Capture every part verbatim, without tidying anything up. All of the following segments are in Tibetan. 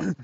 ཨ།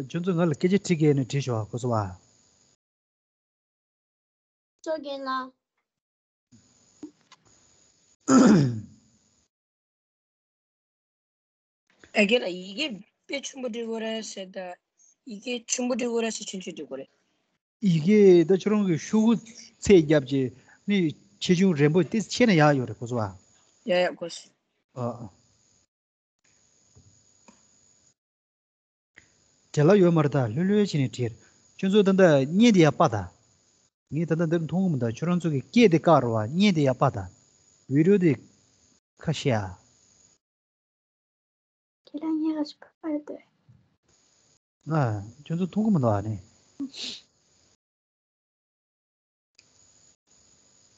ཁྱོད་ཚོས་ང་ལ་སྐད་ཆ་དྲི་གི་ཡོད་ན་དྲིས་ཤོག་ཨ། གོ་སོང་ཨ། ཨ་རྒན་ལགས། ཨ་རྒན་ལགས། ཡི་གེ་དཔེ་ཆེན་པོ་འབྲི་དགོས་རེད་ཟེར་ད། ཡི་གེ་ཆེན་པོ་འབྲི་དགོས་རེད་ཟེར་ཆུང་ཆུང་འབྲི་དགོས་རེད། ཡི་གེ་ད་ཁྱོད་རང་གི་ཤོག་གུ་ཚད་རྒྱབ་ཀྱི་ནི་ཆེ་ཆུང་རན་པོ་དེ་ཕྱེ་ན་ཡག་ཡོད་རེད། གོ་སོང་ཨ། ཡ་ཡ་གོ་སོང་། ཨ་ཨ། བྲེལ་བ་ཡོད་མ་རེད་ད། ལྷོད་ལྷོད་བྱས་ནས་བྲིས། ཁྱོད་ཚོ་ད་ལྟ་བརྙན་དེ་ཡར་པ་ད། ངས་ད་ལྟ་འདིར་མཐོང་གི་མི་འདུག་ཁྱོད་རང་ཚོ་གི་སྐད་དེ་བཀག་རོགས་ཨ། བརྙན་དེ་ཡར་པ་ད། བི་ཌིའོ་དེ་ཁ་ཤས་ཨ། ཁྱེད་རང་ཉལ་ལ་ཞིག་ཕ་ཕ་རེད་དེ། ཨ། ཁྱོད་ཚོ་མཐོང་གི་མི་འདུག་ཨ་ནི།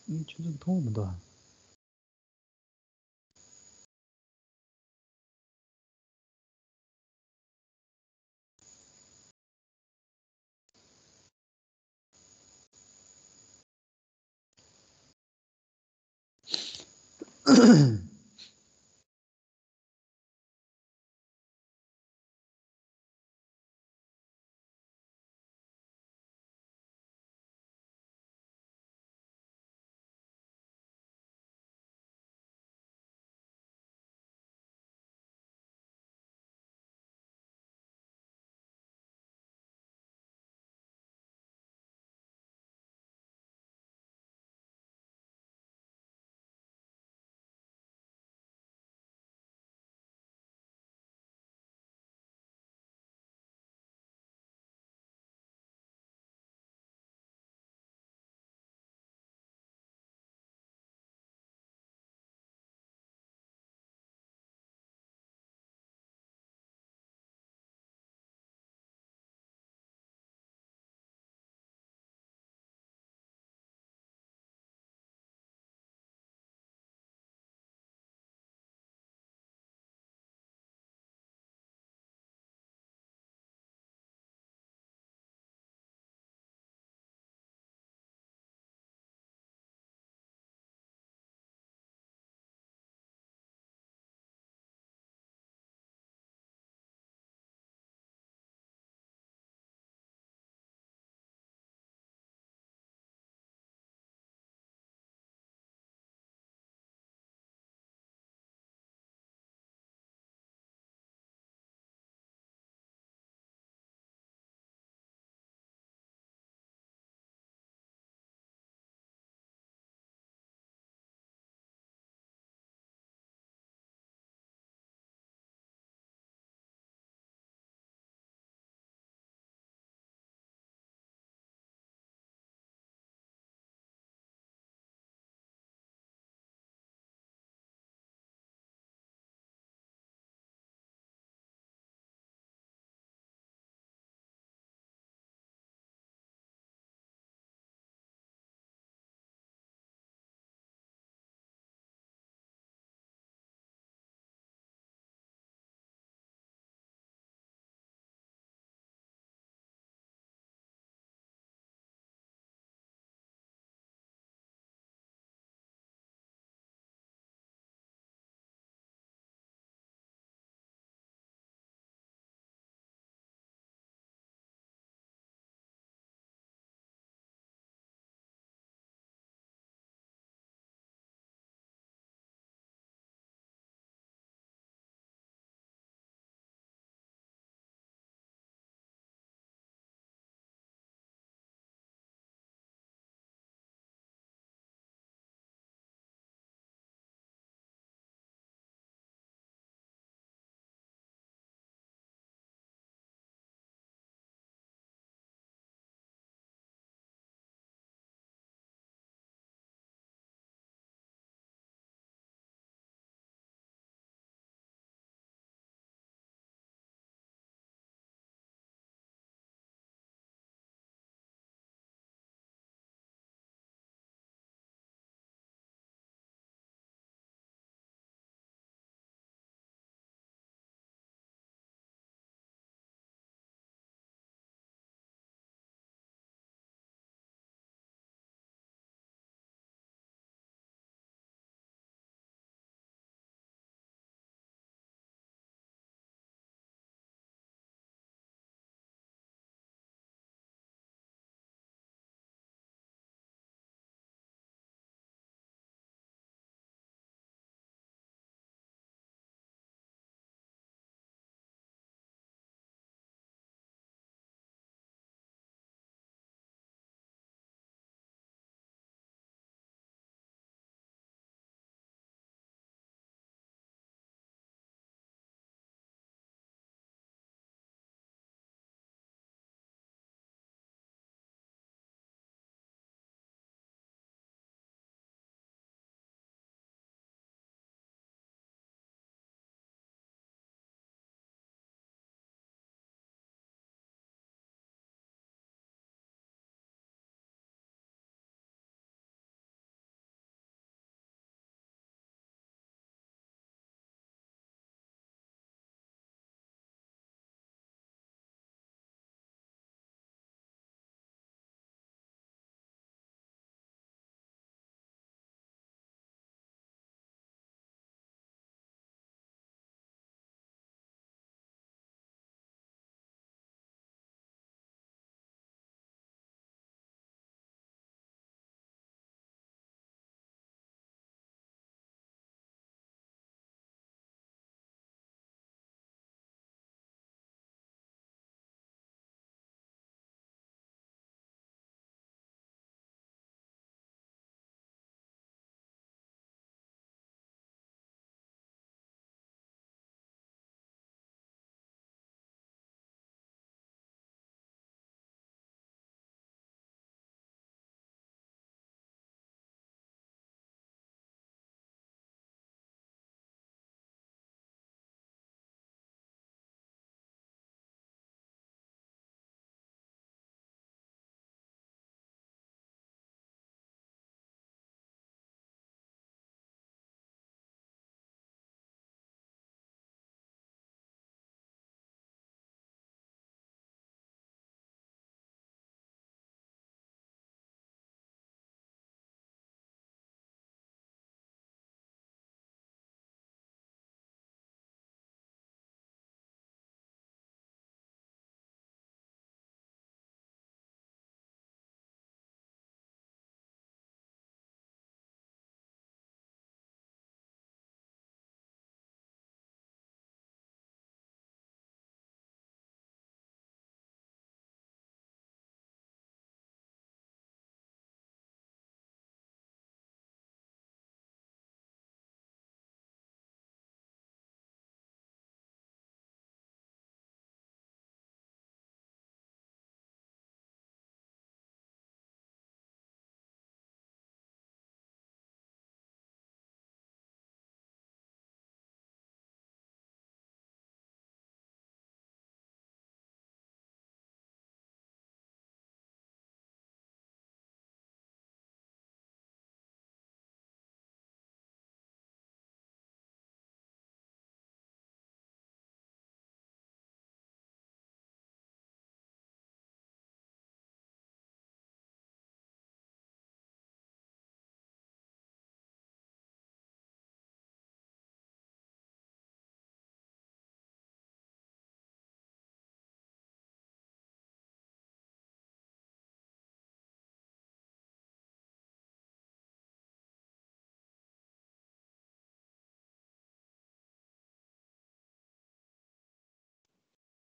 ཨ་ནི་ཁྱོད་ཚོ་མཐོང་གི་མི་འདུག་ཨ།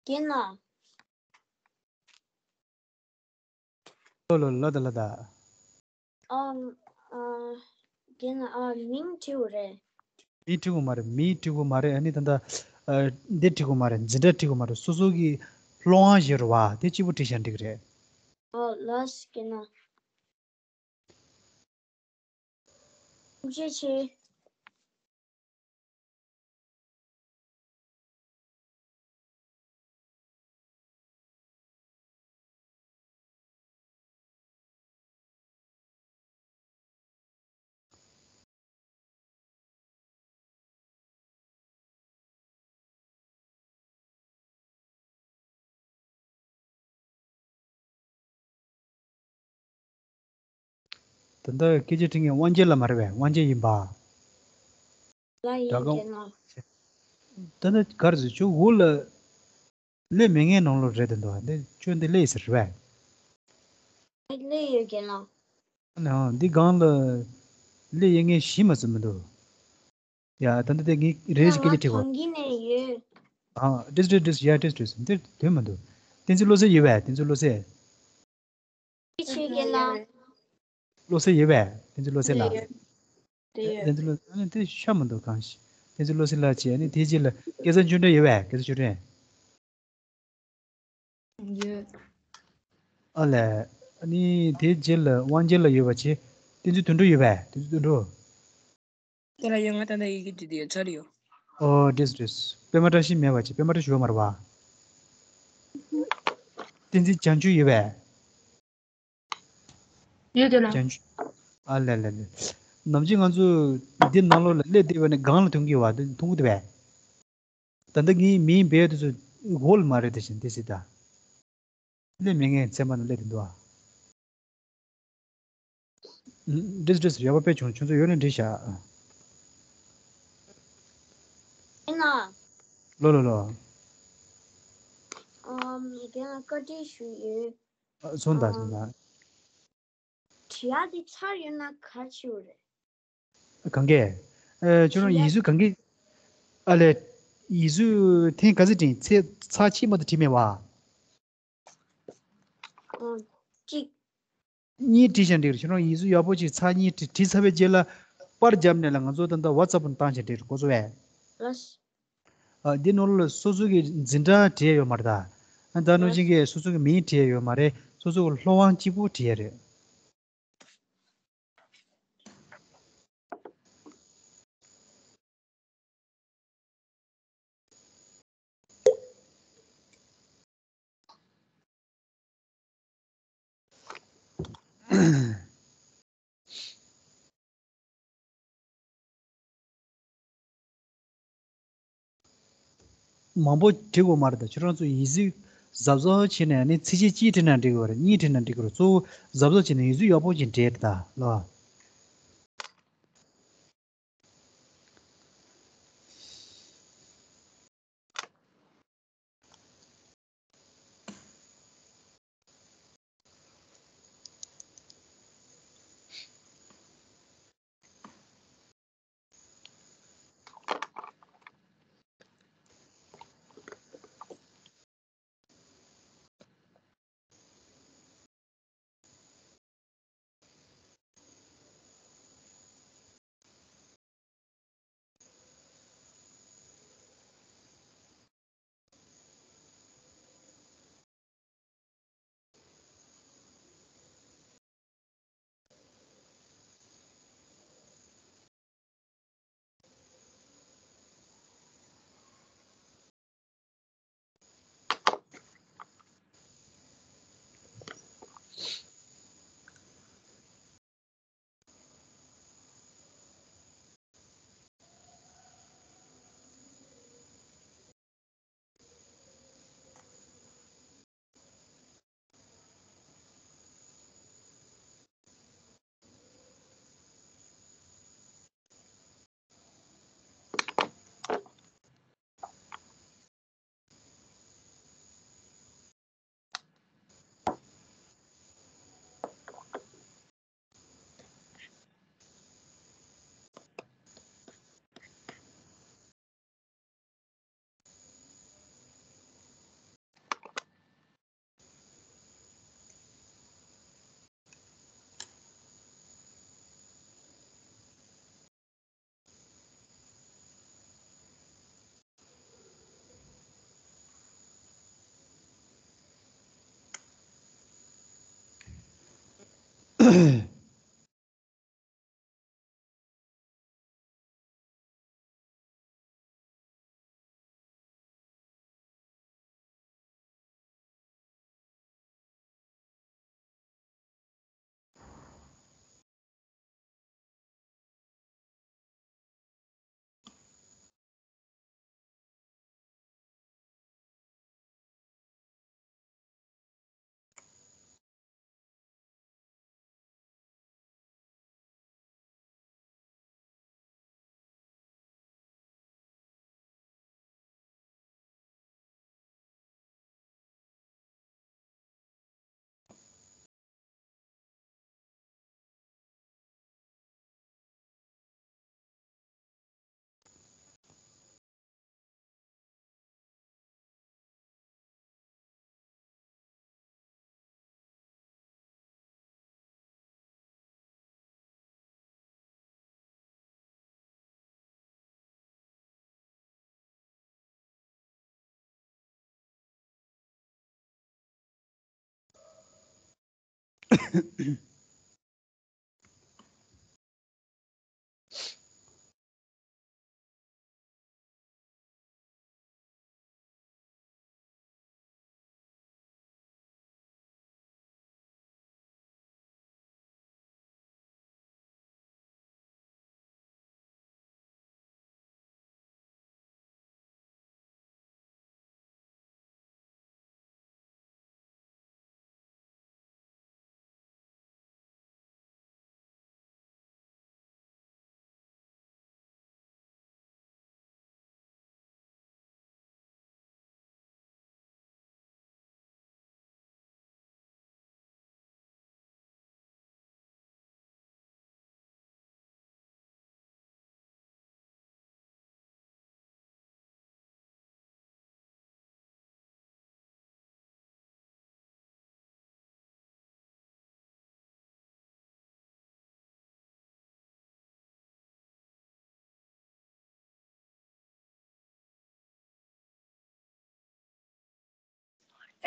རྒན་ལགས། ལོ་ལོ་ལོ་ད་ལོ་ད། ཨ། ཨ། རྒན་ལགས། ཨ། མིང་བྲིས་པ་རེད། མིང་བྲིས་པ་མ་རེད། མིང་བྲིས་པ་མ་རེད། ཨ་ནི་ད་ལྟ་ཨ། འདི་བྲིས་པ་མ་རེད། འཛིན་གྲྭ་བྲིས་པ་མ་རེད། སོ་སོ་གི་སློབ་དབང་ཞིག་རེད་བ། དེ་གཅིག་པུ་བྲིས་བཞག་འགྲིག་གི་རེད། ཨོ་ལགས་སོ་རྒན་ལགས། ཐུགས་རྗེ་ཆེ། ད་ལྟ་སྐད་ཆ་དྲི་མཁན་དབང་རྒྱལ་ལགས་མ་རེད་པས། དབང་རྒྱལ་ཡིན་པ། ལགས་ཡིན་རྒན་ལགས། ད་ལྟ་ག་རེ་ཟེར། ཁྱོད་འོག་ལ་སླེབས་མེད་མཁན་ནང་ལོགས་རེད་འདུག་འདི་ཁྱོད་འདི་སླེབས་ཡོད་ས་རེད་པས། སླེབས་ཡོད་རྒན་ལགས། ཨ་ནི་འདི་སྒང་ལ་སླེབས་ཡོད་མཁན་ཞིག་མ་ཚད་མི་འདུག་ཡ། ད་ལྟ་དེ་ངས་རེ་རེ་བཞིན་སྐད་ཆ་དྲི་གོ། ང་གངས་སྐྱིད་ནས་ཡོད། ཨ། བཀྲ་ཤིས་བཀྲ་ཤིས། ཡ། བཀྲ་ཤིས་བཀྲ་ཤིས། འདིར་དོན་མི་འདུག་བསྟན་འཛིན་བློ་གསལ་ཡོད་པས། བསྟན་འཛིན་བློ་གསལ། ཆེ་རྒན་ལགས། བློ་གསལ་ཡོད་པས། བསྟན་འཛིན་བློ་གསལ་ལགས། དེ་ཡོད། དེ་ཡོད། བསྟན་འཛིན་བློ། ཨ་ནི་དེ་ཤ་མི་འདུག་གང་ཞིག་བསྟན་འཛིན་བློ་གསལ་ལགས་བྱས། ཨ་ནི་དེ་རྗེས་ལ་སྐལ་བཟང་ཆོས་སྒྲོན་ཡོད་པས། སྐལ་བཟང་ཆོས་སྒྲོན། ཡོད། ཨ་ལས། ཨ་ནི་དེ་རྗེས་ལ་དབང་རྒྱལ་ལགས་ཡོད་པ་བྱས། བསྟན་འཛིན་དོན་གྲུབ་ཡོད་པས། བསྟན་འཛིན་དོན་གྲུབ། དེ་ལ་ཡོད། ང་ད་ལྟ་ཡི་གེ་འབྲི་དུས་ཡོད་ཚར་ཡོད། ཨོ། འགྲིག་འགྲིག་བསྟན་མ་བཀྲ་ཤིས་མེད་པ་བྱས། བསྟན་མ་བཀྲ་ཤིས་ཡོད་མ་རེད་པ། བསྟན་འཛིན་བྱང་ཆུབ་ཡོད་པས། ཡོད་དེ་ལ། བྱང་ཆུབ། ཨ་ལས་ལས་ལས། ནམ་རྒྱུན་ང་ཚོ་འདི་ནང་ལོགས་ལ་སླེབས་བསྡད་པ་ནི་སྒང་ལ་མཐོང་གི་ཡོད་པ། འདི་མཐོང་གི་འདུག་པས། ད་ལྟ་ངའི་མིང་འབོད་དུས་ཚོད་འོག་ལ་མ་རེད། དེ་བཞིན་དེ་སྲིད་ད། སླེབས་མེད་མཁན་ཚན་པ་ནང་སླེབས་བསྡད་འདུག་ཨ། འགྲིག་འགྲིག་ཡག་པོ་དཔེ་བྱུང་། ཁྱོད་ཚོ་ཡོད་ན་འགྲིག་ཤག་ཨེ་ན། ལོ་ལོ་ལོ། ཨམ། རྒན་ལགས་བཀའ་འདྲི་ཞུ་ཡོད། ཨ། སོང་ད་སོང་ད། དྲི་ཡག་དེ་ཚར་ཡོད་ན་ག་རེ་བྱེད་དགོས་རེད། གང་གས། ཨ། ཁྱོད་རང་ཡིག་གཟུགས་གང་གས། ཨ་ལས། ཡིག་གཟུགས་ཐེངས་ག་ཚོད་བྲིས། ཚེ་ཚར་གཅིག་མ་གཏོགས་བྲིས་མེད་པ། ཨ། གཅིག་གཉིས་བྲིས་བཞག་འགྲིག་རེད། ཁྱོད་རང་ཡིག་གཟུགས་ཡག་པོ་ཅིག་ཚར་གཉིས་བྲིས། བྲིས་ཚར་བའི་རྗེས་ལ་པར་བརྒྱབ་ནས་ལ་ང་ཚོ་ད་ལྟ་ཝ་ཙབ་ནང་བཏང་བཞག་འགྲིག་རེད། གོ་སོང་ངས། ལགས། ཨ། འདི་ནང་ལ་སོ་སོ་གི་འཛིན་གྲྭ་བྲིས་ཡོད་མ་རེད་ད། ཨ། ད་ནང་བཞིན་གྱི་སོ་སོ་གི་མིང་བྲིས་ཡོད་མ་རེད། སོ་སོ་གི་སློབ་དབང་གཅིག་པུ་བྲིས་ཡོད་རེད། མང་པོ་འབྲི་དགོས་མ་རེད་ད། ཁྱོད་རང་ཚོ་ཡིག་གཟུགས་གཟབ་གཟབ་བྱས་ནས་ནི་ཚིགས་བཅད་གཅིག་བྲིས་ན་འགྲིག་གི་རེད། གཉིས་བྲིས་ན་འགྲིག་གི་རེད། གཙོ་བོ་གཟབ་གཟབ་བྱས་ནས་ཡིག་གཟུགས་ཡག་པོ་ཅིག་འབྲི་ད་ལོ།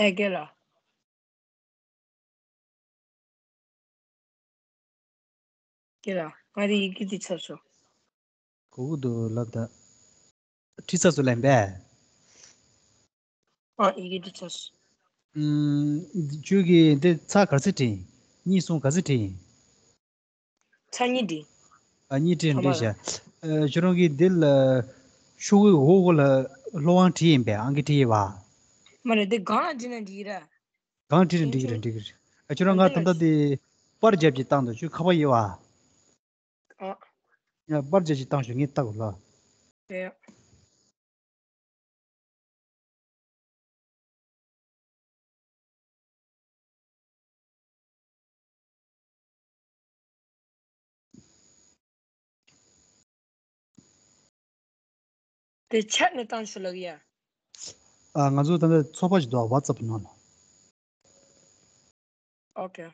ཨེ་རྒན་ལགས། རྒན་ལགས། ང་རའི་ཡི་གེ་འདི་ཚར་སོང་། གོ་གི་འདུག་ལབ་ད། ཁྲིད་ཚར་སོང་ལབ་པས། ཨ། ཡི་གེ་འདི་ཚར་སོང་། ཨུམ། ཁྱོད་ཀྱིས་འདི་ཚར་ག་ཚོད་ཁྲིད་ཡིན། གཉིས་གསུམ་ག་ཚོད་ཁྲིད་ཡིན། ཚར་གཉིས་འདི། ཨ། གཉིས་ཁྲིད་ཐོག་མ་འགྲིག་ལ། ཤག་ཨ། ཁྱོད་རང་གིས་འདི་ལ་ཤོག་གུའི་འོག་གོ་ལ་སློབ་དབང་བྲིས་ཡིན་པས། ཨང་ཀི་བྲིས་ཡིན་པ། མ་རེད། འདི་སྒང་ལ་བྲིས་ན་འགྲིག་གི་ར། སྒང་བྲིས་ན་འགྲིག་གི་རེད། འགྲིག་གི་རེད། ཨ། ཁྱོད་རང་ང་ད་ལྟ་འདི་པར་རྒྱབ་ཀྱི་བཏང་འདུག་ཁྱོད་ཁ་པར་ཡོད་པ། ཨ། ཡ། པར་རྒྱབ་ཀྱི་བཏང་ཤོག་ངས་ལྟ་དགོས་ལ། དེ། དེ་ཆད་ནས་བཏང་ཤོག་ལབ་ཡ། ཨ། ང་ཚོ་ད་ལྟ་ཚོགས་པ་ཞིག་འདུག་ཝ་ཙབ་ནང་ལ། ཨོ་ཁེ།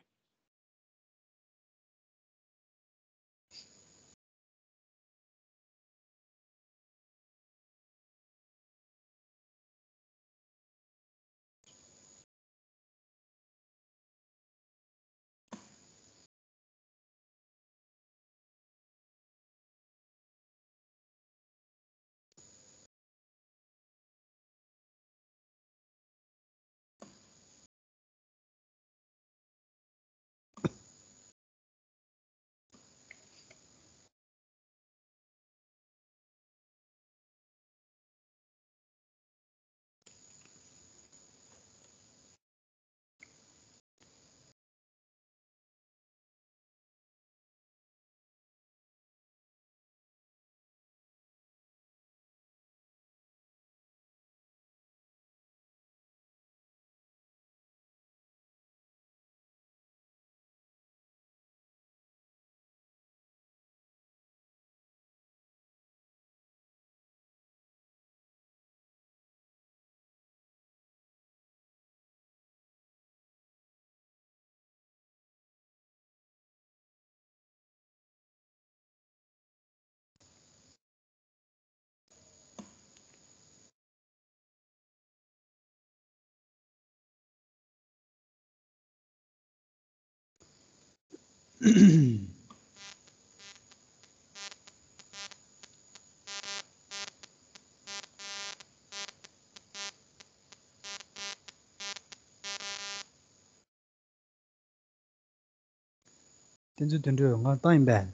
བསྟན་འཛིན་དོན་གྲུབ་ང་བཏང་ཡིན་པས།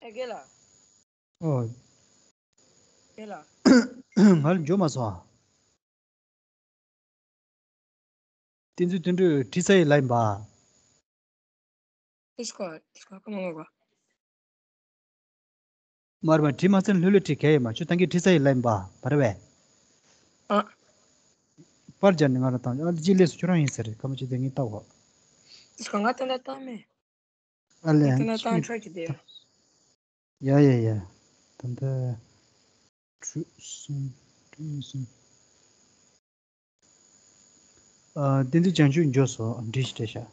ཨེ་རྒན་ལགས། ཨོ། རྒན་ལགས། ང་ལ་འཇོག་མ་སོང་ཨ། བསྟན་འཛིན་དོན་གྲུབ་ཁྲིད་ས་ཡི་ལ་ཡིན་པ། ཁྲིད་ས་ཁྲིད་ས་ཁ་མ་ངོ་ག་མར་མ་ཁྲིད་མ་ཚན་ལྷོད་ལྷོད་ཁྲིད་གས་ཡིན་མ་ཁྱོད་ད་གིན་ཁྲིད་ས་ཡི་ལ་ཡིན་པ་བར་བས། ཨ། པར་སྦྱར་ནས་ང་ལ་བཏང་ཨ་ལི་ཅི་ལས་སུ་ཁྱོད་རང་ཡིན་ཟེར་ཁ་མ་ཅི་དེ་ངས་བལྟ་གོ་ཁྲིད་ས་ང་ད་ལ་བཏང་མེད། ཨ་ལས། ད་ལྟ་བཏང་ཆོག་གི་དེ། ཡ་ཡ་ཡ། ད་ལྟ། དྲུག་གསུམ། དྲུག་གསུམ། ཨ། བསྟན་འཛིན་བྱང་ཆུབ་འབྱོར་སོང་འགྲིག་ཤི་བྲེ་ཤ།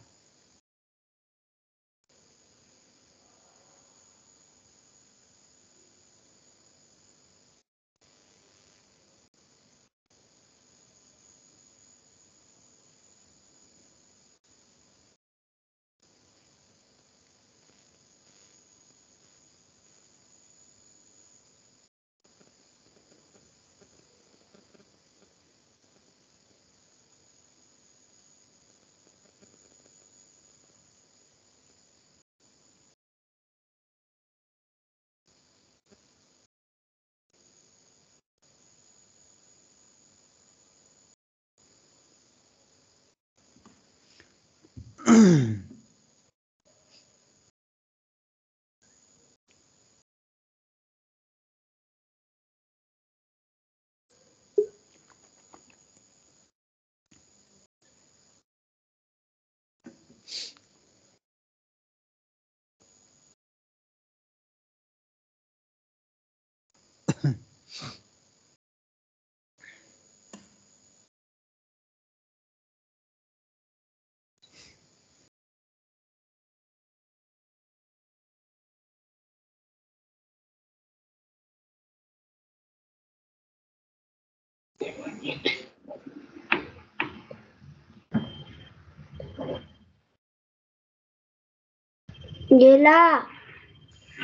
རྒན་ལགས།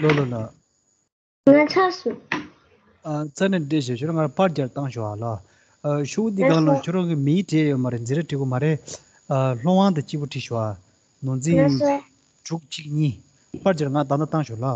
ལོ་ལོ་ལ། ང་ཚར་སོང་། ཨ། རྩ་ནས་འགྲེལ་བཤད་ཞུ་ར་ང་པར་རྒྱག་བཏང་ཞོག་ཨ་ལ། ཨ། ཤོག་བུ་འདི་སྒང་ལ་ཁྱོད་རང་གི་མིང་བྲིས་ཡོད་མ་རེད་འཛིན་གྲྭ་བྲིས་དགོས་མ་རེད། ཨ། སློབ་དབང་དང་གཅིག་པུ་བྲིས་ཞོག་ཨ། ནོར་འཛིན་དྲུག་གཅིག་གཉིས། པར་རྒྱག་ང་ད་ལྟ་བཏང་ཞོག་ལ།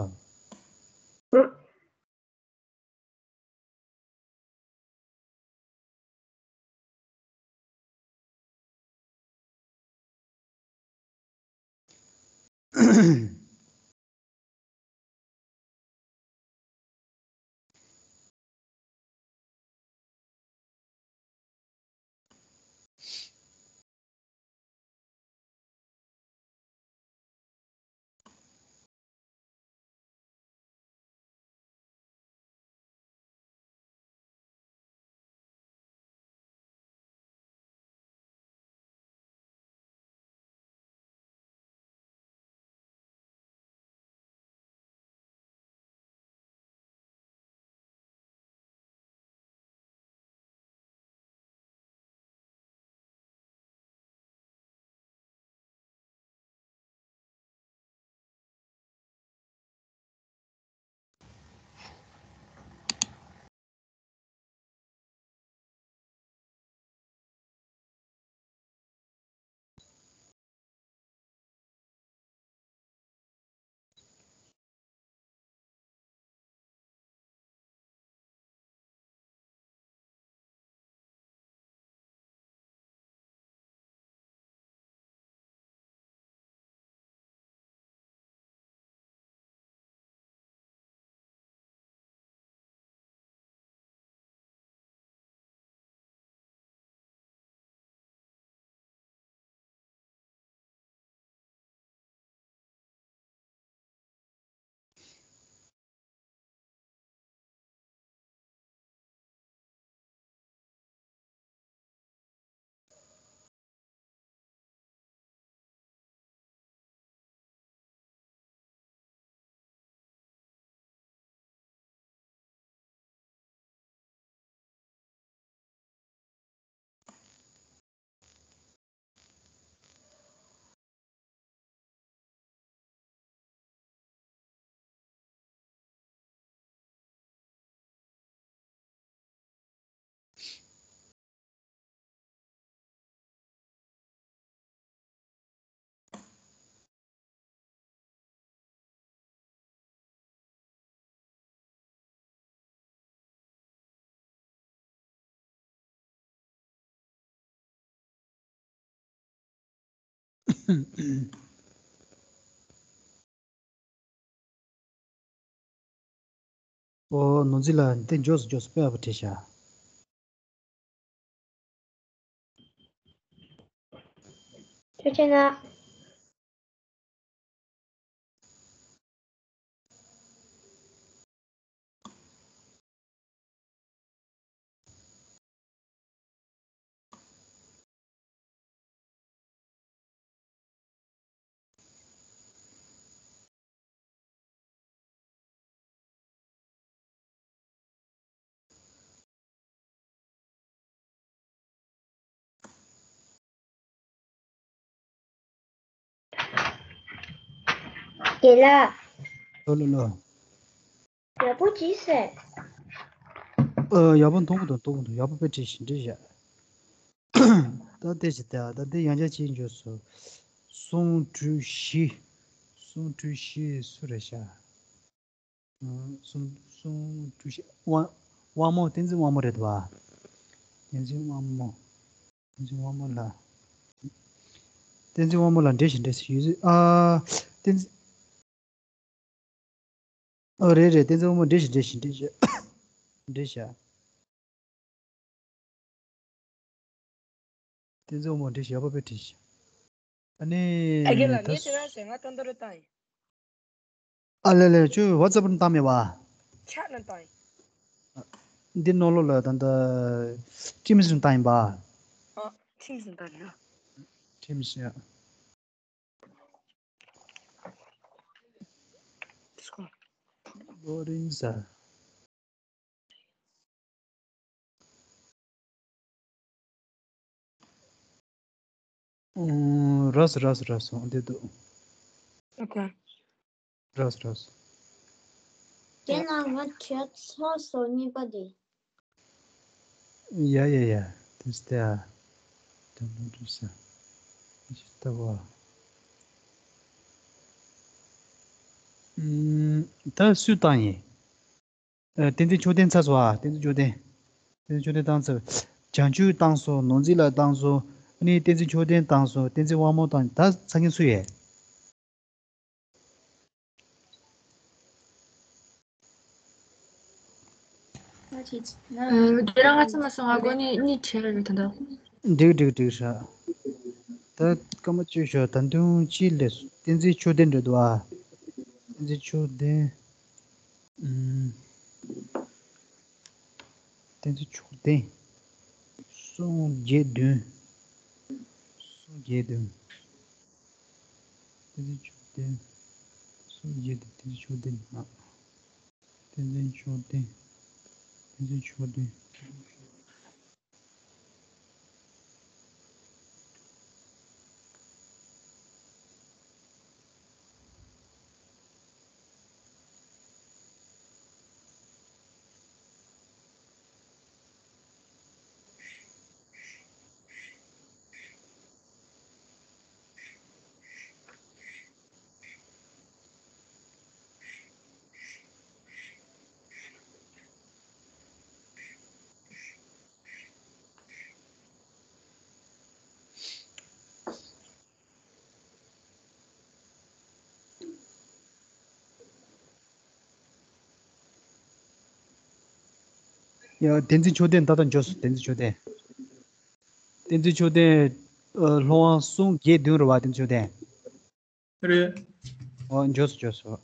ཨོ། ནོར་འཛིན་ལགས། འདི་མགྱོགས་སུ་མགྱོགས་སུ་དཔེ་ཡག་པོ་བྲིས་ཤག་ཐུགས་རྗེ་གནང་། རྒན་ལགས། ལོ་ལོ་ལོ། ཡག་པོ་བྲིས་ཟེར། ཨ། ཡག་པོ་མཐོང་གི་འདུག་མཐོང་གི་འདུག་ཡག་པོ་དཔེ་བྲིས་ཤིང་བྲིས་བཞག་ད་ལྟ་ཞིག་ལྟ། ད་ལྟ་ཡང་བསྐྱར་གཅིག་འཇོག་སོ། གསུམ་དྲུག་བཞི། གསུམ་དྲུག་བཞི་སུ་རེད་ཤག་གསུམ། གསུམ་དྲུག་བཞི། དབང་། དབང་མོ། བསྟན་འཛིན་དབང་མོ་རེད་འདུག་བ། བསྟན་འཛིན་དབང་མོ། བསྟན་འཛིན་དབང་མོ་ལགས། བསྟན་འཛིན་དབང་མོ་ལགས། འགྲིག་ཤག་འགྲིག་ཤག་ཡོད། ཨ། བསྟན་འཛིན། ཨོ། རེད་རེད། བསྟན་འཛིན་དབང་མོ། འགྲིག་ཤག་འགྲིག་ཤག་འགྲིག་ཤག་འགྲིག་ཤག་བསྟན་འཛིན་དབང་མོ། འགྲིག་ཤག་ཡག་པོ་དཔེ་བྲིས་ཤག་ཨ་ནི། ཨ། རྒན་ལགས། ད་ངས་དེ་རང་བྱས། ང་ད་ལྟ་རུ་བཏང་ཡིན། ཨ་ལེ་ལེ། ཁྱོད་ཝ་ཙབ་ནང་བཏང་མེད་པ། ཆ་ནང་བཏང་ཡིན། འདི་ནང་ལོགས་ལ་ད་ལྟ་ཊིམ་སི་ནང་བཏང་ཡིན་པ། ཨ། ཊིམ་སི་ནང་བཏང་ཡིན། ཊིམ་སི་ཡ། ལོ་རིན་ཟ། ཨོ། རག་སོང་རག་སོང་རག་སོང་། འདི་འདུག་ཨོ་ཁེ། རག་སོང་རག་སོང་། དེ་ན་ང་བྲིས་ཚར་སོང་གཉིས་པ་དེ། ཡ་ཡ་ཡ། དེ་སྟེ་ཨ། དེ་མོ་འདྲ་ས། ཞིག་ལྟ་བ། ཨུམ། ད་སུས་བཏང་ཡིན། ཨ། བསྟན་འཛིན་མཆོག་ལྡན་ཚར་སོང་ཨ། བསྟན་འཛིན་མཆོག་ལྡན། བསྟན་འཛིན་མཆོག་ལྡན་བཏང་ཚར། བྱང་ཆུབ་བཏང་སོང་། ནོར་འཛིན་ལགས་བཏང་སོང་། ཨ་ནི་བསྟན་འཛིན་མཆོག་ལྡན་བཏང་སོང་། བསྟན་འཛིན་དབང་མོ་བཏང་། ད་ཚར་མཁན་སུ་ཡིན། ཨ། དེ་རང་ང་ཚང་མ་སོང་། ང་སྒོ་ནས་གཉིད་བྲལ་རེད་ད་ལྟ། འགྲིག་འགྲིག་འགྲིག་ཤག་ད་སྐར་མ་བཅུ་ཤོག་ད་དུང་གཅིག་སླེབས་སོང་། བསྟན་འཛིན་མཆོག་ལྡན་རེད་འདུག་ཨ། བསྟན་འཛིན་མཆོག་ལྡན། ཨུམ། བསྟན་འཛིན་མཆོག་ལྡན། གསུམ་བརྒྱད་བདུན། གསུམ་བརྒྱད་བདུན། བསྟན་འཛིན་མཆོག་ལྡན། གསུམ་བརྒྱད་བདུན། བསྟན་འཛིན་མཆོག་ལྡན། ཨ། བསྟན་འཛིན་མཆོག་ལྡན། བསྟན་འཛིན་མཆོག་ལྡན། ཡ། བསྟན་འཛིན་མཆོག་ལྡན་ད་ལྟ་འབྱོར་སོང་། བསྟན་འཛིན་མཆོག་ལྡན། བསྟན་འཛིན་མཆོག་ལྡན། ཨ། སློབ་དབང་གསུམ་བརྒྱད་བདུན་རེད་པ། བསྟན་འཛིན་མཆོག་ལྡན། རེད། ཨོ། འབྱོར་སོང་འབྱོར་སོང་།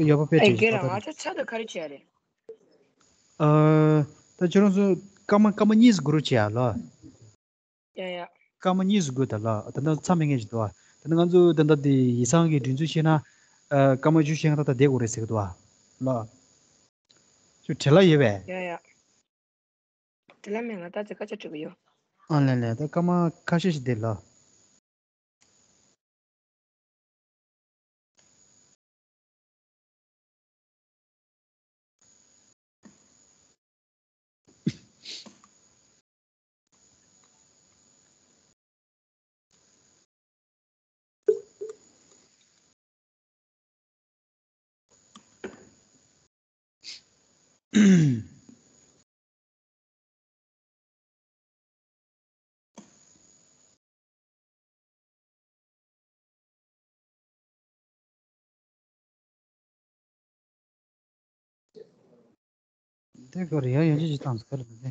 ཡག་པོ་དཔེ་ཨེ། བྲིས་རྒན་ཤག་ལགས། ད་ང་ཚོ་ཆ་དེ་ག་རེ་བྱས་རེད། ཨ། ད་ཁྱོད་རང་ཚོ་སྐར་མ་སྐར་མ་གཉིས་སུ་བགོ་རོགས་བྱེད་ཡ་ལོ། ཡ་ཡ། སྐར་མ་གཉིས་སུ་བགོས་དང་ལ། ད་ལྟ་མཚམས་མེད་མཁན་ཞིག་འདུག་ཨ། ད་ལྟ་ང་ཚོ་ད་ལྟ་དེ་ཡིག་ཚང་གི་སྒྲིག་འཛུགས་བཤད་ན། ཨ། སྐར་མ་བཅུ་ཤེས་ན་ད་ལྟ་བསྡད་དགོས་རེད་ཟེར་གི་འདུག་ཨ། ལ། ཁྱོད་བྲེལ་བ་ཡོད་པས། ཡ་ཡ། བྲེལ་བ་མེད། ང་ད་ཅི་སྐད་ཆ་དྲི་གི་ཡོད། ཨ་ལེ་ལེ། ད་སྐར་མ་ཁ་ཤས་ཤིག་བསྡད་ལ། དེ་ག་རེ་ཡང་ཡང་ཅི་ཅི་བཏང་ཟེར་ག་རེ་དེ་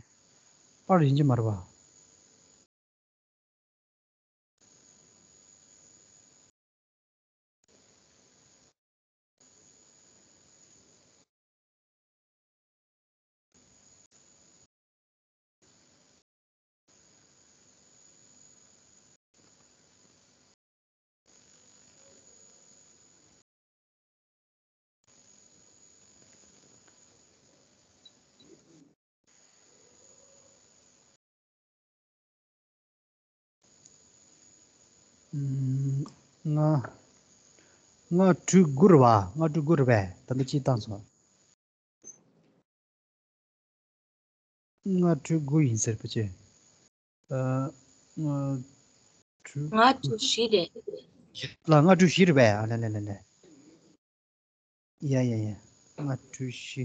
པར་ཡིན་གྱི་མ་རེད་པ། ལྔ། ལྔ་དྲུག་དགུ་རེད་པ། ལྔ་དྲུག་དགུ་རེད་པས། ད་ལྟ་གཅིག་བཏང་སོང་། ལྔ་དྲུག་དགུ་ཡིན་ཟེར་པ་ཅི། ཨ། ལྔ་དྲུག་ལྔ་དྲུག་བཞི་རེད། ལ་ལྔ་དྲུག་བཞི་རེད་པས། ཨ་ལེ་ལེ་ལེ་ལེ། ཡ་ཡ་ཡ། ལྔ་དྲུག་བཞི།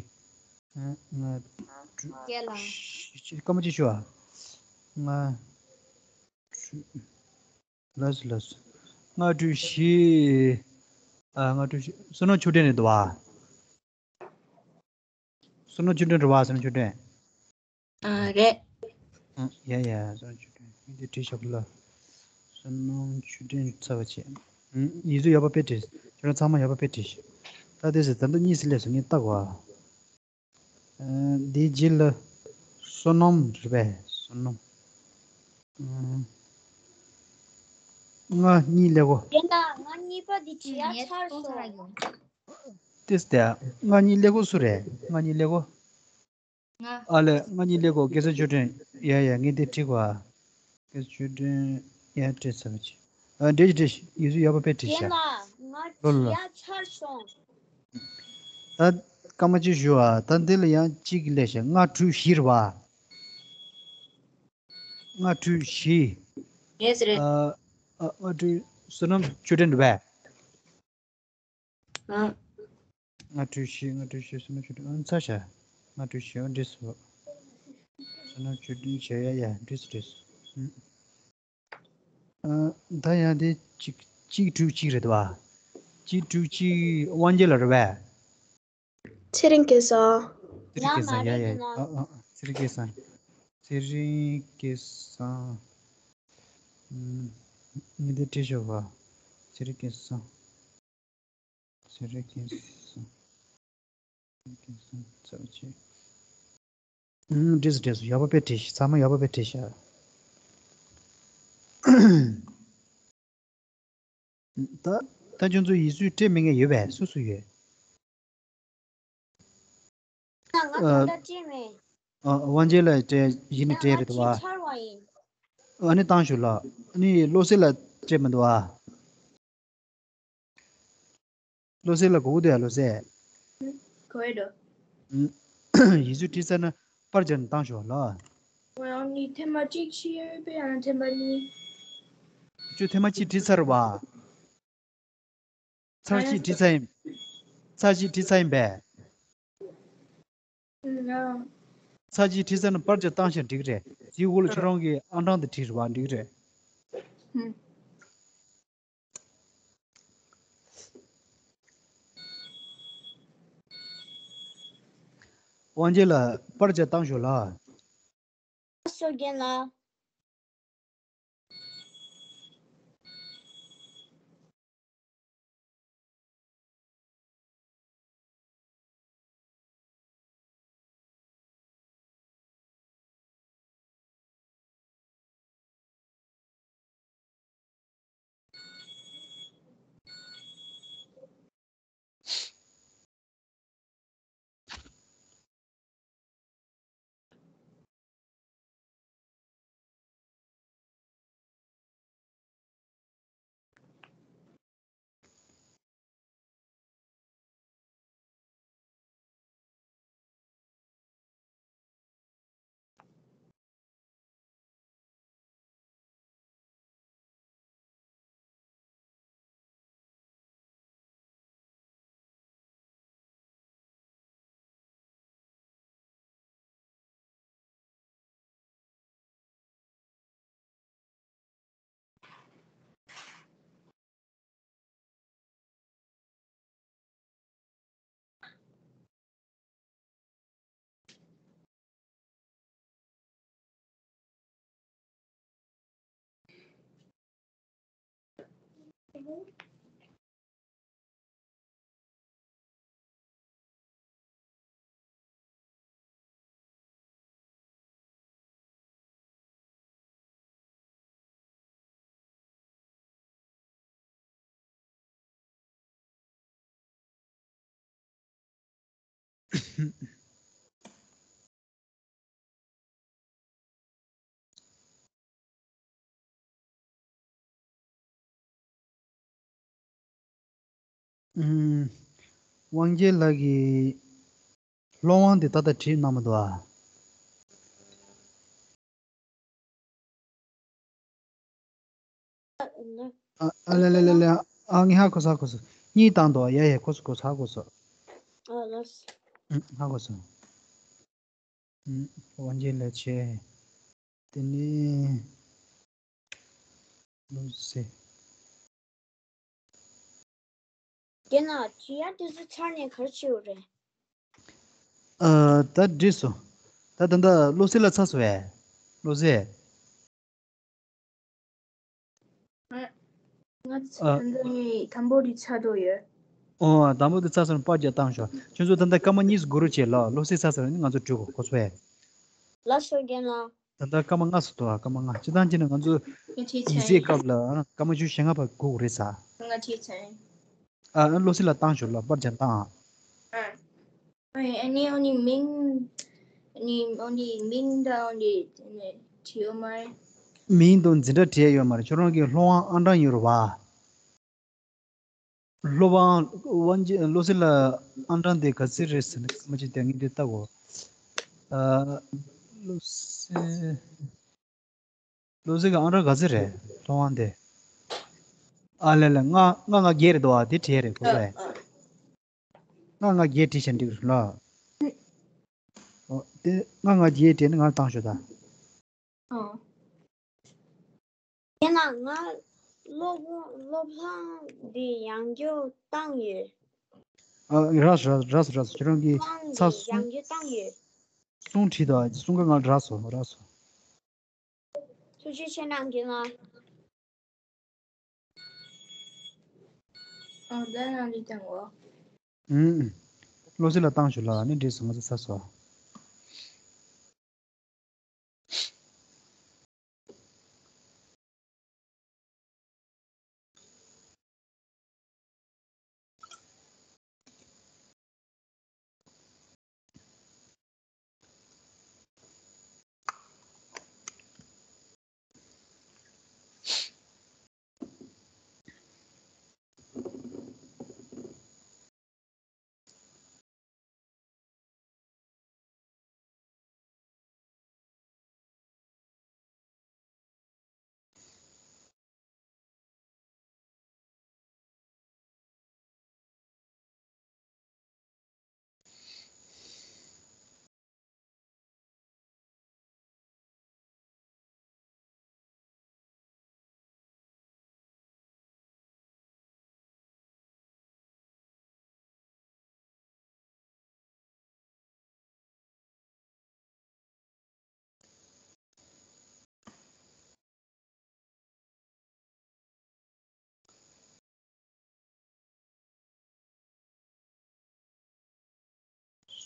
ཨ། ལྔ་དྲུག་བཞི། སྐར་མ་གཅིག་ཞུ་ཨ། ལྔ་དྲུག་ལགས་སོ་ལགས་སོ། ལྔ་དྲུག་བཞི། ཨ། ལྔ་དྲུག་བཞི། བསོད་ནམས་ཆོས་སྒྲོན་རེད་འདུག་པ། བསོད་ནམས་ཆོས་སྒྲོན་རེད་པ། བསོད་ནམས་ཆོས་སྒྲོན། ཨ། རེད། ཨ། ཡ་ཡ། བསོད་ནམས་ཆོས་སྒྲོན། ངས་འདི་བྲིས་ཤག་ལ། བསོད་ནམས་ཆོས་སྒྲོན་ཚར་བ་བྱས། ཨ། ཡིག་གཟུགས་ཡག་པོ་དཔེ་བྲིས། ཁྱོད་རང་ཚང་མ་ཡག་པོ་དཔེ་བྲིས་ཤག་ད་དེ་ཟེར་ད་ལྟ་གཉིས་སུ་སླེབས་སོང་། ངས་བལྟ་དགོས་ཨ། ཨ། འདིའི་རྗེས་ལ་བསོད་ནམས་རེད་པས། བསོད་ནམས། ཨ། ལྔ་གཉིས་ཀླད་ཀོར། རེད་ན་ང་གཉིས་པ་འདི་བྲིས་ཡ་ཚར་སོང་། ཏིས་ཏེ། ལྔ་གཉིས་ཀླད་ཀོར་སུ་རེད། ལྔ་གཉིས་ཀླད་ཀོར། ང་། ཨ་ལེ། ལྔ་གཉིས་ཀླད་ཀོར་སྐལ་བཟང་ཆོས་སྒྲོན། ཡ་ཡ། ངས་འདི་བྲིས་གོ་ཨ། སྐལ་བཟང་ཆོས་སྒྲོན། ཡ། བྲིས་ཚར་བ་ཅིག་ཨ། འགྲིག་བྲིས། ཡིག་གཟུགས་ཡག་པོ་དཔེ་བྲིས་ཤག་རེད་ན་ང་ལོ་ལོ། བྲིས་ཡ་ཚར་སོང་། ད་སྐར་མ་གཅིག་ཞུ་ཨ། ད་འདི་ལ་ཡང་གཅིག་སླེབས་ཤག་ལྔ་དྲུག་བཞི་རེད་པ། ལྔ་དྲུག་བཞི། ཡེས་རེད། ཨ། ཨ། ལྔ་དྲུག་བསོད་ནམས་ཆོས་སྒྲོན་རེད་པས། ཨ། ལྔ་དྲུག་བཞི། ལྔ་དྲུག་བཞི། བསོད་ནམས་ཆོས་སྒྲོན། ཨ། ཚར་ཤག་ལྔ་དྲུག་བཞི། ཨ། འགྲིག་སོང་། བསོད་ནམས་ཆོས་སྒྲོན་བྱས་ཡ་ཡ། འགྲིག་སོང་། འགྲིག་སོང་། ཨ། ད་ཡང་དེ་གཅིག་གཅིག་དྲུག་གཅིག་རེད་པ། གཅིག་དྲུག་གཅིག་དབང་རྒྱལ་ལགས་རེད་པས། ཚེ་རིང་སྐལ་བཟང་། ཚེ་རིང་སྐལ་བཟང་། ཡ་ཡ་ཡ། ཨ་ཨ། ཚེ་རིང་སྐལ་བཟང་། ཚེ་རིང་སྐལ་བཟང་། ཨ། ངས་འདི་བྲིས་ཤོག་པ། ཚེ་རིང་སྐལ་བཟང་། ཚེ་རིང་སྐལ་བཟང་། ཚེ་རིང་སྐལ་བཟང་། ཚར་བ་བྱས། ཨང་། འགྲིག་སོང་། འགྲིག་སོང་། ཡག་པོ་དཔེ་བྲིས་ཤག་ཚང་མ་ཡག་པོ་དཔེ་བྲིས་ཤག་ད་ད་ཁྱོད་ཚོ་ཡིག་གཟུགས་སྤྲད་མེད་མཁན་ཡོད་པས། སུ་སུ་ཡོད། ང་ད་ལྟ་སྤྲད་མེད། ཨ། དབང་རྒྱལ་ལ་སྤྲད། གཞི་ནས་སྤྲད་རེད་འདུག་པ། ཚར་བ་ཡིན། ཨ་ནི་བཏང་ཞོག་ལགས། ཨ་ནི་བློ་གསལ་ལ་སྤྲད་མི་འདུག་པ། བློ་གསལ་ལ་གོ་གི་འདུག་ཡ། བློ་གསལ། གོ་ཡི་འདུག་ཡིག་གཟུགས་བྲིས་ཚར་ན་པར་རྒྱག་ནས་བཏང་ཞོག་ལགས། ང་ནི་ཐེངས་མ་གཅིག་ཤེས་ཡོད་པས། ཡང་ཐེངས་མ་གཉིས། ཁྱོད་ཐེངས་མ་གཅིག་བྲིས་ཚར་བ། ཚར་གཅིག་བྲིས་ཚར་ཡིན། ཚར་གཅིག་བྲིས་ཚར་ཡིན་པས། ཚར་གཅིག་བྲིས་ཚར་ན་པར་ཆས་བཏང་ཤག་འགྲིག་གི་རེད། དེའི་འོག་ལ་ཁྱོད་རང་གི་ཨང་གྲངས་དེ་བྲིས་རེད་པ། འགྲིག་གི་རེད། དབང་རྒྱལ་ལགས། པར་ཆས་བཏང་ཤོག་ལགས། སོ་རྒན་ལགས། ཨུམ། དབང་རྒྱལ་ལགས་ཀྱིས་སློབ་དབང་དེ་ད་ལྟ་བྲིས་གནང་མི་འདུག་ཨ། ཨ་ཨ་ལེ་ལེ་ལེ་ལེ། ཨ་ངས་ཧ་གོ་སོང་། ཧ་གོ་སོང་། གཉིས་བཏང་འདུག་ཡ་ཡ། གོ་སོང་། གོ་སོང་། ཧ་གོ་སོང་། ཨ་ལགས། ཨུམ། ཧ་གོ་སོང་། ཨུམ། དབང་རྒྱལ་ལགས་བྱས། དེ་ནས་ལོ་ཟེར། རྒན་ལགས། བྲིས་ཡ་དེ་ཚོ་ཚར་ནས་ག་རེ་བྱེད་དགོས་རེད། ཨ། ད་འགྲིག་སོང་། ད་ད་ལྟ་བློ་གསལ་ལགས་ཚར་སོང་བས། བློ་གསལ། ང་ང་ཨ། ད་ལྟ་ནི་དང་པོ་དེ་ཚར་འགྲོ་ཡོད། ཨོ། དང་པོ་དེ་ཚར་སོང་། པར་རྒྱག་བཏང་ཤོག་ཁྱོད་ཚོ་ད་ལྟ་སྐར་མ་གཉིས་སུ་སྒུག་རོགས་བྱེད་ལ། བློ་གསལ་ཚར་སོང་ནི་ང་ཚོ་འགྲོ་དགོས། གོ་སོང་ངས། ལགས་སོ་རྒན་ལགས། ད་ལྟ་སྐར་མ་ལྔ་སུ་འདུག་ཨ། སྐར་མ་ལྔ། སྤྱིར་བཏང་བྱས་ན་ང་ཚོ་ང་ཉིན་སྲིབ་སྐབས་ལ་ཨ། སྐར་མ་བཅུ་ཞེ་ལྔ་བར་སྒུག་རེད་ས། ང་བྲིས་ཚར། ཨ། བློ་གསལ་ལགས་བཏང་ཤོག་ལ། པར་རྒྱག་བཏང་ཨ། ཨ། ཨ་ནི་ཨ་ནི་མིང་། ཨ་ནི་ཨ་ནི་མིང་དང་ཨ་ནི་བྲིས་ཡོད་མ་རེད། མིང་དང་འཛིན་གྲྭ་བྲིས་ཡོད་མ་རེད། ཁྱོད་རང་གི་སློབ་དབང་ཨང་གྲངས་ཡོད་རེད་བ། སློབ་དབང་། དབང་ཆེ་བློ་གསལ་ལགས་ཨང་གྲངས་དེ་ག་ཚོད་རེད་ཟེར་ན། སྐར་མ་གཅིག་དེ་ངས་འདི་ལྟ་དགོས། ཨ། བློ་གསལ། བློ་གསལ་གྱི་ཨང་གྲངས་ག་ཚོད་རེད། སློབ་དབང་དེ། ཨ་ལེ་ལེ། ལྔ་ལྔ་ལྔ་བརྒྱད་རེད་འདུག་ཨ། དེ་བྲིས་རེད། གོ་སོང་ངས། ལྔ་ལྔ་བརྒྱད་བྲིས་བཞག་འགྲིག་རེད་ལ། ཨོ། དེ་ལྔ་ལྔ་བརྒྱད་བྲིས་ནས་ང་ལ་བཏང་ཤོག་ད། ཨོ། དེ་ན་ང་སློབ་སློབ་ལྷང་འདི་ཡང་བསྐྱར་བཏང་ཡོད། ཨ། རག་སོང་། རག་སོང་། རག་སོང་། རག་སོང་། ཁྱེད་རང་གིས་ཚར་གསུམ། ཡང་བསྐྱར་བཏང་ཡོད། གསུམ་བྲིས་དང་། གསུམ་ཀ་ང་རག་སོང་། རག་སོང་། ཐུགས་རྗེ་ཆེ་གནང་། རྒན་ལགས། ཨ། ད་ནང་ལ་བཏང་གོ། ཨུམ། བློ་གསལ་ལགས་བཏང་ཤོག་ལ། ཨ་ནི་འགྲིག་སོང་། ང་ཚོ་ཚར་སོང་།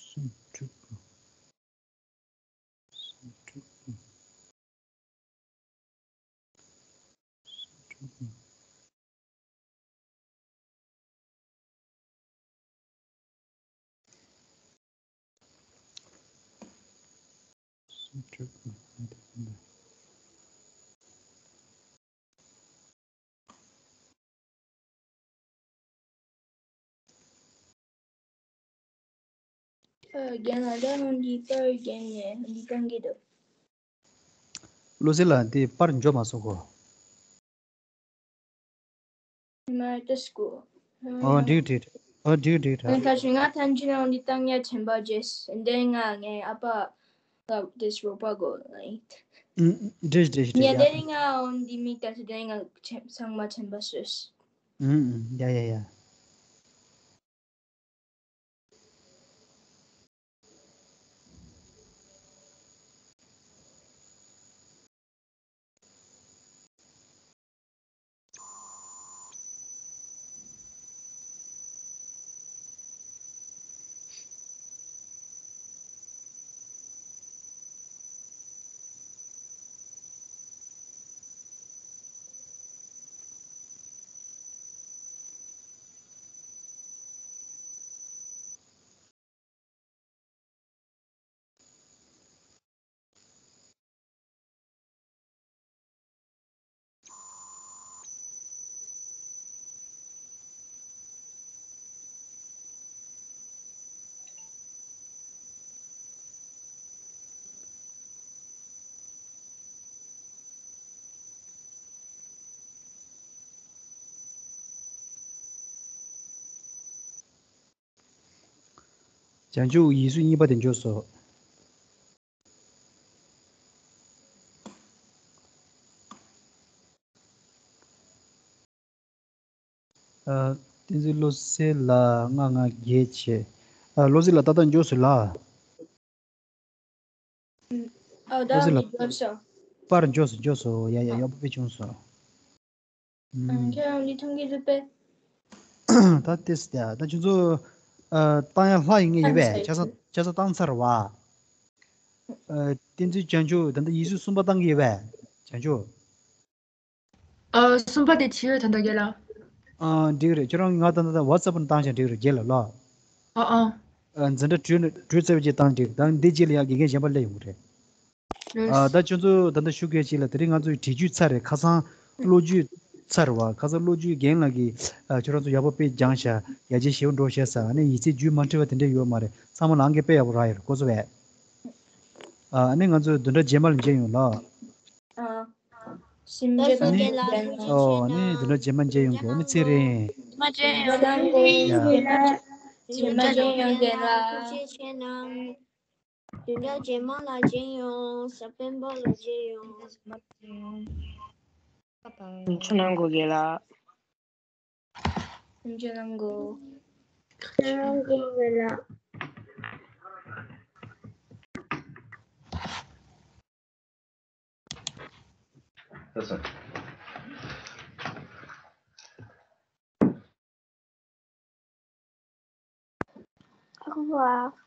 སུམ་དྲུག་སུམ་དྲུག་སུམ་དྲུག་སུམ་དྲུག་ཨ། རྒན་ལགས། ད་ཧོན་འདི་པར་རྒྱབ་ནས་འདི་བཏང་གི་འདུག་བློ་གསལ་ལགས་འདི་པར་འབྱོར་མ་སོང་གོ། མ་ལྟ་སྐུ། ཨོ། འགྲིག་འགྲིག་ཨོ། འགྲིག་འགྲིག་ད་ད་ཞུ་ང་ཐམས་ཅད་ནང་འདི་བཏང་ཡ་དྲན་པ་བརྗེད། འདི་ང་ངའི་ཨ་ཕ་ལ་དེ་རོགས་པ་དགོས་ལ་ཡིན། ཨུམ། འགྲིག་འགྲིག་འགྲིག་ངས་ཡ། དེ་རིང་ང་འོང་འདི་མིག་ལྟ་ཚེ་དེ་རིང་ང་ཚང་མ་དྲན་པ་གསོས། ཨུམ། ཨུམ། ཡ་ཡ་ཡ། བྱང་ཆུབ་ཡིག་གཟུགས་གཉིས་པ་དེ་འཇོག་སོ། ཨ། བསྟན་འཛིན་བློ་གསལ་ལགས་ལྔ་ལྔ་བརྒྱད་བྱས། ཨ། བློ་གསལ་ལགས་ཏག་ཏག་འཇོག་སོང་ལགས། ཨོ། ད་བློ་གསལ་ལགས་འཇོག་སོང་། པར་འཇོག་སོང་། འཇོག་སོང་། ཡ་ཡ། ཡག་པོ་དཔེ་བྱུང་སོང་། ཨ། ཁྱེད་རང་ལི་ཐང་གི་རུ་པེ། ད་ཏེས་ཏེ་ད་ཁྱོད་ཚོ། ཨ། བཏང་ཡ་ལྷག་ཡིན་ངེས་ཡོད་པས། ཆ་ཚང་ཆ་ཚང་བཏང་ཚར་བ། ཨ། བསྟན་འཛིན་བྱང་ཆུབ་ད་ལྟ་ཡིག་གཟུགས་གསུམ་པ་བཏང་གི་ཡོད་པས། བྱང་ཆུབ། ཨ། གསུམ་པ་དེ་བྱས་ཡོད་ད་ལྟ་རྒན་ལགས། ཨ། འགྲིག་རེད། ཁྱོད་རང་ང་ད་ལྟ་WhatsApp་ནང་བཏང་བཞག་འགྲིག་རེད། རྒན་ལགས་ལགས། ཨ་ཨ། ཨ། འཛིན་གྲྭ་དྲུག་ནས་དྲུག་ཚར་བའི་རྗེས་བཏང་འགྲིག་ད་འདི་རྗེས་ལ་ཡང་དགེ་རྒན་གཞན་པ་སླེབས་ཡོང་གི་རེད། ཨ། ད་ཁྱོད་ཚོ་ད་ལྟ་ཞུ་གལ་ཆེ་ལ། དེ་རིང་ང་ཚོའི་བྲིས་རྒྱུད་ཚར་རེད། ཁ་སང་བློ་རྒྱུད་ཚར་བ། ཁ་སང་བློ་རྒྱུད་རྒན་ལགས་ཀྱིས། ཨ། ཁྱོད་རང་ཚོ་ཡག་པོ་དཔེ་སྦྱངས་ཤག་ཡར་རྒྱས་ཞེ་པོ་འགྲོ་ཤག་ཟེར། ཨ་ནི་ཡིག་ཚད་རྒྱུད་མ་འཕྲོད་པ་དེ་འདྲ་ཡོད་མ་རེད། ཚང་མ་ལ་ཨང་ཀི་དཔེ་ཡག་པོ་རག་ཡོད་རེད། གོ་སོང་ངས། ཨ། ཨ་ནི་ང་ཚོ་བདུན་ཕྲག་རྗེས་མ་ལ་མཇལ་ཡོང་ལགས། ཨ། ཞིམ་ཨ་ནི། ཨོ། ཨ་ནི་བདུན་ཕྲག་རྗེས་མ་མཇལ་ཡོང་གི། ཨ་ནི་ཚེ་རིང་། མ་མཇལ་ཡོང་། ཡ། ཞིམ་མ་མཇལ་ཡོང་། རྒན་ལགས། བདུན་ཕྲག་རྗེས་མ་ལ་མཇལ་ཡོང་། གཟའ་སྤེན་པ་ལ་མཇལ་ཡོང་། ཆུ་ནང་གོ་གེ་ལ། ཆུ་ནང་གོ། ཆུ་ནང་གོ་གེ་ལ། Au revoir.